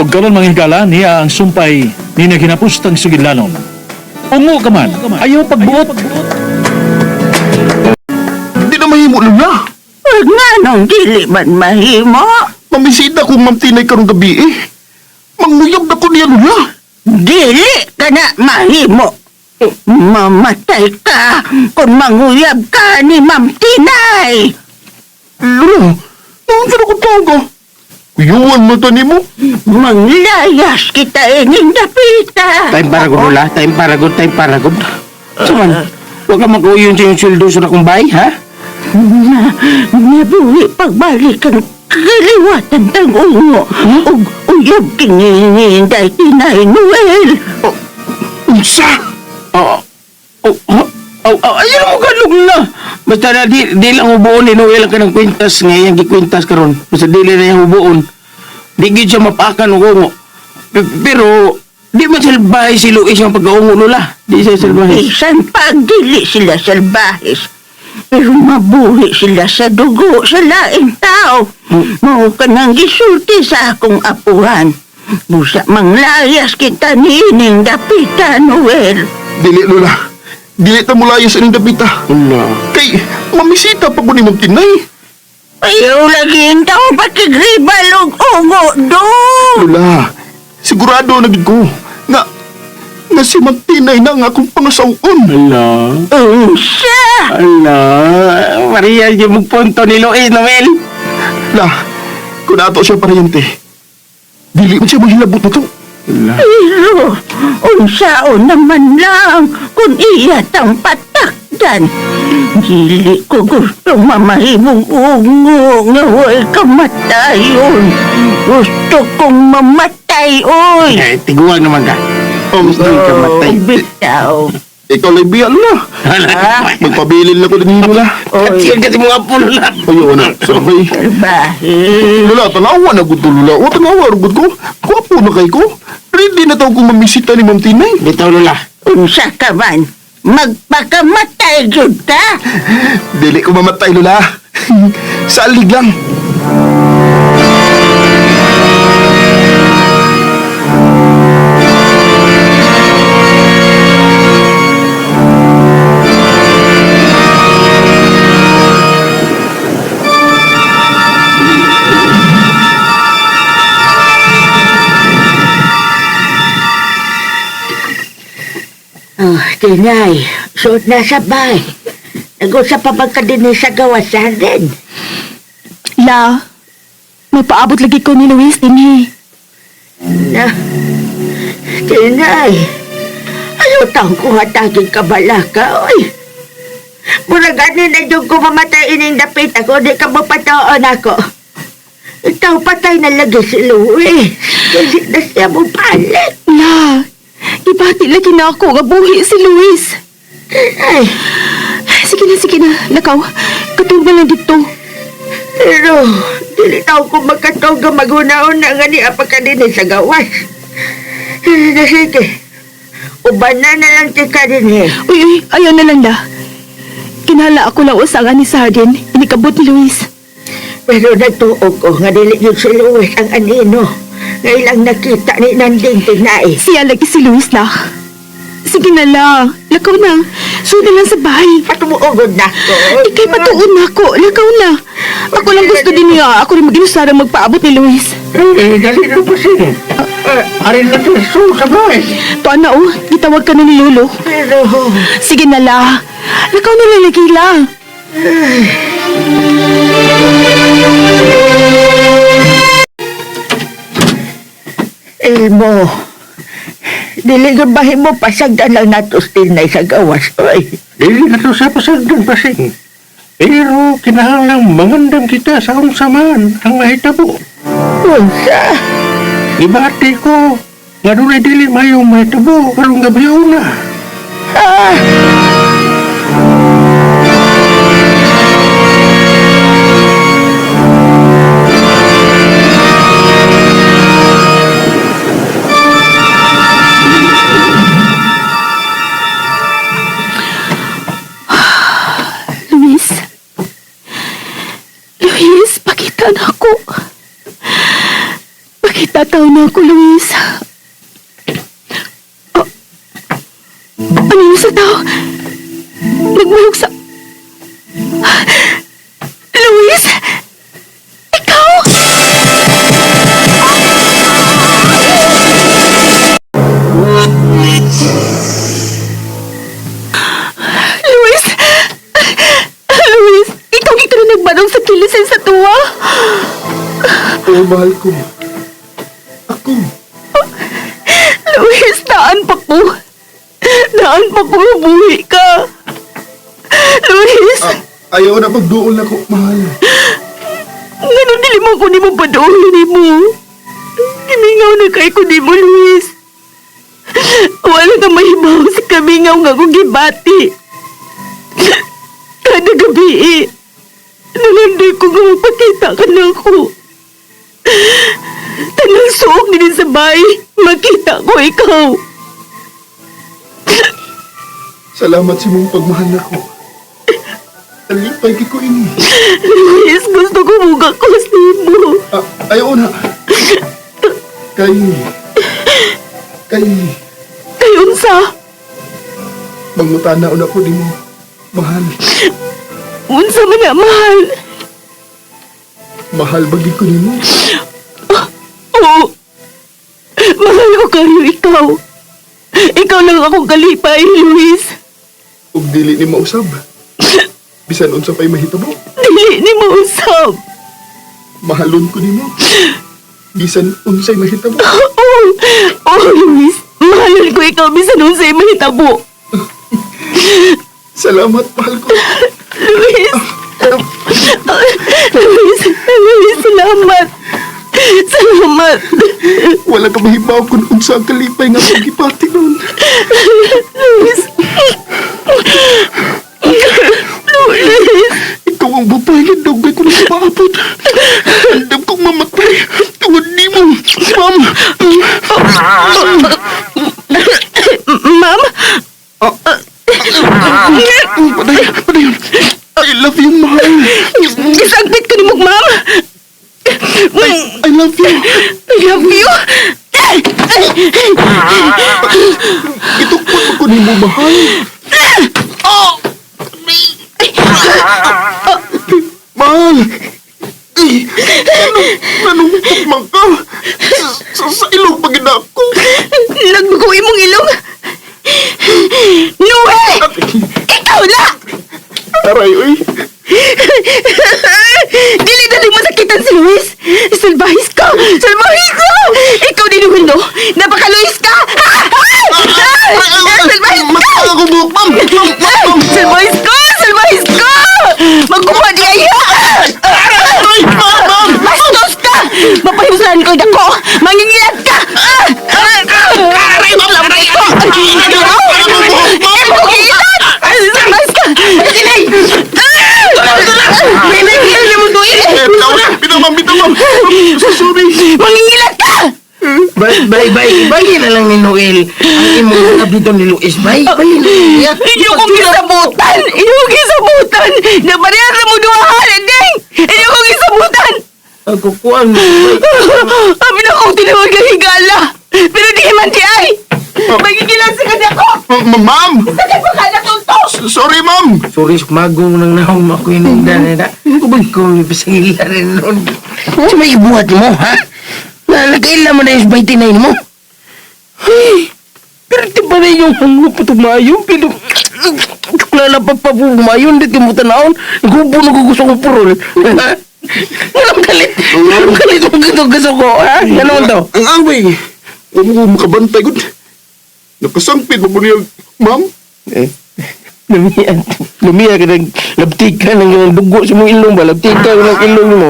Og karon, mga higala, niya ang sumpay ni naghinapustang sugidlanon. Ungo ka man, ayaw pagbuot. Di na mahimo, Lola. Ug nganong dili man mahimo? Mamisita kong Ma'am Tinay karong gabi eh. Manguyab na ko niya, Lola. Dili ka na mahimo. Mamatay ka kung manguyab ka ni Ma'am Tinay. Lola, naunsa na ko tawag ah. Kuyuan mo to nimo. Manglayas kita ining dapita. Time para gud, Lola. Time para gud, time para gud. Saman, huwag ka mag-uyon sa iyong sweldo sa akong bahay, ha? Na, nabuhi pagbalik ang kaliwatan tang ungo. Ug uyab kini Inday Tinay, Noel. Unsa? Oo. Oh, oh, oh, oh, ayun mo ka, Lola. Basta na, di lang hubuon ni Noel ang kanang kwintas nga iyang gikwintas karon. Basta dili na iyang hubuon. Di gyud siya mapakan og ungo. Pero, di man salbahe si Luis ang pagkaungo, Lola. Di siya salbahe. Bisan pag dili sila salbahis. Pero mabuhi sila sa dugo sa laing tao. Mao ka nang gisulti sa akong apuhan. Busa manglayas kita niining dapita, Noel. Dili, Lola. Dili ta mulayas ining dapita. Lola. Kay, mamisita pa ko ni Ma'am Tinay. Ayaw lagi ang tao pakigribal og ungo do. Lola, sigurado na gid ko nga si Ma'am Tinay na ang akong pangasawon. Ala. Unsa? Ala. Maria, yung punto ni Luis, Noel. La, kung ato siya parehante, dili man siya mahilabot na to. Ala. Pero, unsaon naman lang kung iya tang patakdan. Dili ko gusto mamahimong ungo nga way kamatayon. Gusto kong mamatay, oy. Eh, tiguang naman ka. Gusto ka matay. Oh, bitaw. Ikaw lang biya, Lola. Ala. Magpabilin na ko din Lola. Oy, Katiyan kasi mga apo, Lola. Ayaw na, sorry. salbahe. Lola, tanawa na gud to, Lola. O, tanawa, rugod ko. Gwapo na kay ko. Ready na tao kong mamisita ni Ma'am Tinay. Bitaw, Lola. Unsa ka man, magpakamatay gyud ka. Dili ko mamatay, Lola. Salig lang. Oh, Tinay, suot na sabay. Nag-usap pa ba ka din sa gawasan din? La, may paabot lagi ko ni Luis dinhi. Na, Tinay, ayaw taong ko hatagin kabalaka, oy. Murag ani na yung ko mamatay ining dapit ako, di ka mapataon ako. Ikaw patay na lagi si Louie. Dili na siya mo balik. La, ibati lagi na ako nga buhi si Luis. Tinay, Sige na, sige na. Lakaw, katulog na lang dito. pero dili tao ko makatog nga magunaon na nga niya pagka din sa gawas. Na sige, uban na na lang tika din eh. Uy, uy, ayaw na lang la. Kinala ako lang usangan ni Sardin. Inikabot ni Luis. Pero nagtuo ko nga dili yun si Luis ang anino. Nga ilang nakita ni Nanding Tinay. Siya lagi si Luis la. Sige na la. Lakaw na. Sunod na lang sa bahay. Patumuogod na ko. Ikay patuon na ako. Lakaw na. Ako lang gusto din niya. Ako rin maginusarang magpaabot ni Luis. Eh, dali na pa siya. Arin na sa sabay. Tuan na oh. Gitawag ka na ni Lolo. Pero, Sige na la. Lakaw na lang lagi la. Elmo, dili yun bahin mo pasagdan lang nato Tinay sa gawas. Oy, Dili na to sa pasagdan pasing. Pero kinahanglang mangandam kita sa unsa man ang mahitabo. unsa? Gibati ko nga dunay dili mayong mahitabo karong gabi una. Ah! Luis. Luis, pakita na ako. Pakita Tataw na ako, Luis. Oh, ano yun sa tao? Nagmalog sa... Luis! Ikaw! Luis! Luis! Ikaw gito na nagbarong sa kilisan sa tuwa! Oo, mahal ko. Ako. Luis, daan pa ko. Daan pa ko, mabuhi ka. Luis, Ah, ayaw na pagduol na ko, mahal. ganun dili mo ko ni mo paduol ni mo. Gimingaw na kay ko ni mo, Luis. Wala ka mahibaw sa kamingaw nga kong gibati. Kada gabi eh, nalandoy ko nga magpakita ka na ako. Tanang suok din sa bahay, makita ko ikaw. Salamat sa mong pagmahal na ko. Alipay kay ko ini. Luis, gusto ko muga ko sa imo. Ah, ayaw na. Kay... Kay... Kay unsa? Mangutana una ko nimo. Mahal. Unsa man na mahal? Mahal ba gid ko nimo? Oo. Mahal ko kayo ikaw. Ikaw lang akong kalipay, Luis. Ug dili ni mausab. Bisan unsa pa'y mahitabo. Dili ni mo usab. Mahalon ko nimo. Bisan unsay mahitabo. Oo. Oh, Luis. Mahal ko ikaw bisan unsay mahitabo. Salamat, mahal ko. Luis. Luis, Luis, salamat. Salamat. Wala ka mahibaw kung unsa ang kalipay nga akong gipati noon. Luis. Luis. Ikaw ang babae nga dugay ko na maabot. Andam kong mamatay. Tungod nimo, ma'am. Ma'am? Padayon, padayon. I love you, mahal. Gisagpit ko ni mo, ma'am. I love you. I love you. Itukod mo ko nimo, mahal. Mahal. Ay, anong, nanungkot man ka? Sa ilong pa gid ako. Nagbuko imong ilong. Noe! Ikaw na! Aray, uy. Dili na lang masakitan si Luis. Salbahis ka! Salbahis ka! Ikaw din Noel, no? Napaka-Luis ka! Ha? Ha? Salbahis ka! Mata ako buhok, ma'am. Ma'am, ma'am. Salbahis ka! Salbahis ka! Magkuha di ay! Aray, ma'am, ma'am. Bastos ka! Mapahimusahan ko dako! Mangingilat ka! Aray, ma'am! Aray, Salbahis ka! Sinay! Eh, bitaw, bitaw, ma'am, bitaw, ma'am. Sorry. Mangingilat ka! Bay, bay, bay, bay na lang ni Noel. Ang imong kabito ni Luis, bay, bay na niya. Inyo kong gisabutan! Inyo kong gisabutan! Naparehas na mo duwahan, Ending! Inyo kong gisabutan! Ako kuan mo, bay. Abi na akong tinawag ng higala! Pero di man di ay! Magigilan sa kanya ko! Ma'am! Sakit pa ka na to! Sorry, ma'am. Sorry, magong nang nahong ako inungdan na. Ubod ko, may pasangila rin nun. Sa may ibuhat mo, ha? Nalagay mo na yung 29 mo. Ay, pero di ba na yung hango pa tumayo? Pero, klala pa pa pumayon, di mo tanawon. Gubo na gusto kong purol. Ha? Anong galit? Anong galit mo gusto gusto ko, ha? Ano man to? Ang away. Huwag mo makabantay, gud. Nakasangpit mo po niya, ma'am. Eh, lumiya, lumiya ka ng labtika ng iyong dugo sa mong ilong ba? Labtika ng ilong mo.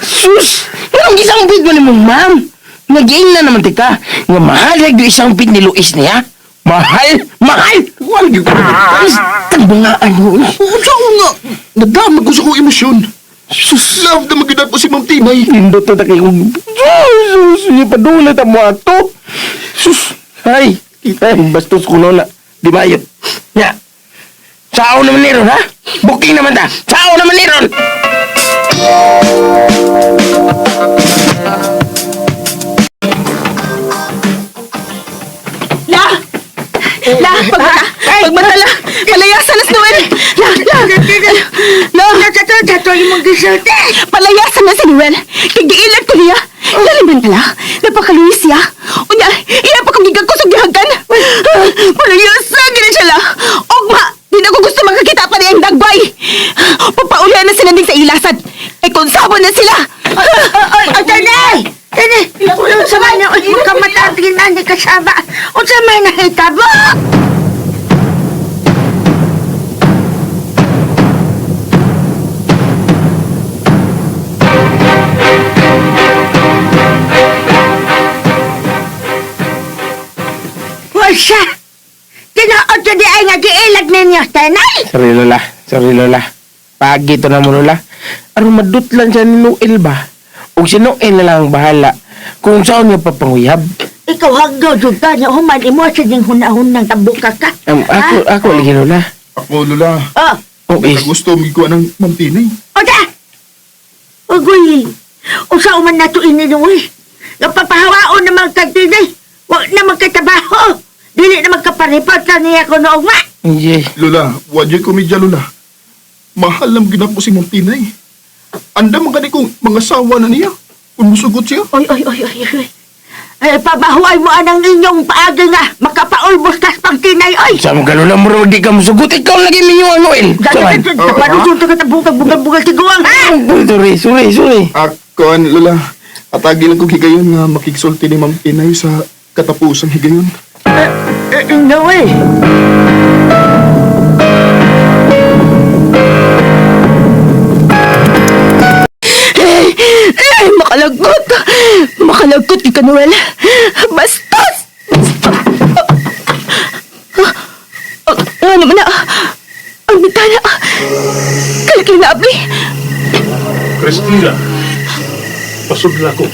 Sus! Anong isang pit mo ni mong ma'am? Nag-iing na naman tika. Nga mahal yung isang pit ni Luis niya. Mahal! Mahal! Wala gyud ko. Ay, tagbungaan mo. Unsa ko nga? Nadama ko sa akong emosyon. Sus, love na magyud ako si Ma'am Tinay. Nindot na takay kong... Sus! Sus! Padulat ang mga to. Sus! Ay! Ay, bastos ko na. Di ba yun? Ya! Sao naman ni Ron, ha? Booking naman ta! Sao naman ni Ron! La, pagmata. Pagmata, la. Palayasan na si Noel. La, la. La. Tato imong gisulti. Palayasan na si Noel. Kay giilan ko niya. Laliman ka la. Napakaluwis siya. Unya, iya pa kong gigagkos og gihagan. Palayasan gina siya la. Ugma, di na ko gusto makakita pa niyang dagbay. Papaulian na sila ding sa ilasan. Eh kung sabo na sila. Ay, tanay! Tanay! Unsa man na makamatag na ni kasama? Unsa man nahitabo? Wasa! Tinuod to di ay nga giilag ninyo, tanay! Sorry, Lola. Sorry, Lola. Pagi to na mo, Lola. Aron madutlan siya ni Noel ba? O si Noel na lang ang bahala. Kung saan niya papanguyab. Ikaw hanggaw jud ka niya human imo sa ding hunahon ng tabuka ka. Ako, ako lagi, Lola. Ako, Lola. Oh, Oh, is. Gusto mo ng Ma'am Tinay. Oda! Ugoy! Usa man nato ini Luis. Napapahawaon naman kag dinay. Wa na magkatabaho. Dili na magkaparipot na niya ko noong ma. Yeah. Lola, wadyo komedya, Lola. Mahal lang gina ko si Ma'am Tinay. Andam man gani kong mga sawa na niya. Kung musugot siya. Oy, oy, oy, oy, oy. Ay, pabahuay mo anang inyong paagi nga. Makapaulbos kas pang tinay, oy. Sa mga Lola, mura di ka musugot. Ikaw lagi minyo ang Noel. Saman. Paano ka tabukag bugal-bugal tiguang, ha? Sorry, sorry, sorry. Ako, Lola. Atagi lang kong higayon nga makigsulti ni Ma'am Tinay sa katapusang higayon. No way. Eh, makalagot. Makalagot ka, Noel. Bastos! Ano naman na? Ang bintana. Kalikli na abli. Christina, pasudla ko.